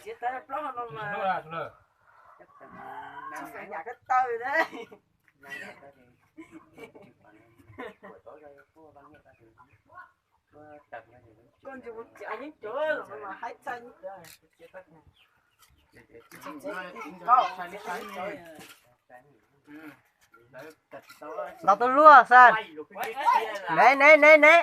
Txiav tawv plaub hau no mas. Tsis yam koj taw na. Los tus luaj xav. Ne ne ne ne.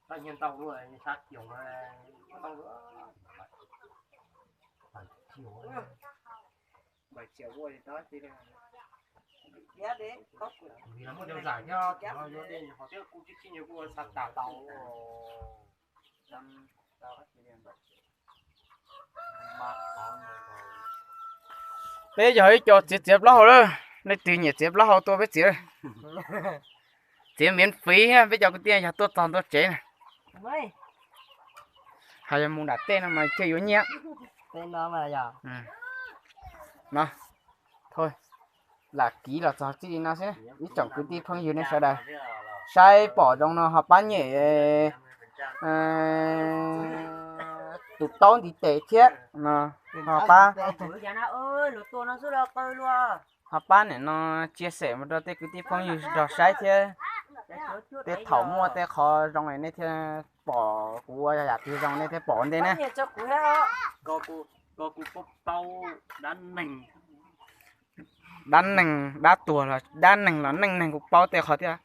Tau nyiaj ntau, tau vim muaj cov zam thiab, yuav tej nyuag qhov thiab kuv tsis txij nyuag kuj xav tas tau. Peb yog ib co txiav txiav plaub hau lawm, leej twg nyiam txiav plaub hau tuaj peb txiav. Txiav miễn phí, peb cov kwv tij yog tuaj txog ntua tsev na. Hos yog mus nram tej no mas thiaj yuav nyiaj. No, thôi, lam kiv los txog txij li no xwb. Ib tsoom kwv tij phooj ywg nej sawv daws saib pom zoo no ho pab nyem tus taub ntiv tes thiab no, ho pab, ho pab nim no chia sẻ mus rau tej kwv tij phooj ywg nrog saib thiab. Tej thaum muaj tej qhov zoo nej thiaj pom kuv ua yam twg zoo nej thiaj pom ua ntej na. Dab neeg, dab tuag los dab neeg los neej neeg kuv paub tej qhov thiab.